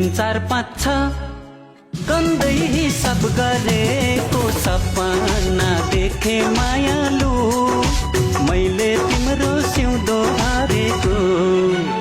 3 4 5 6 गन्दै हिसाब गरेको सपना देखे मायालु मैले तिम्रो सिउँदो हारेको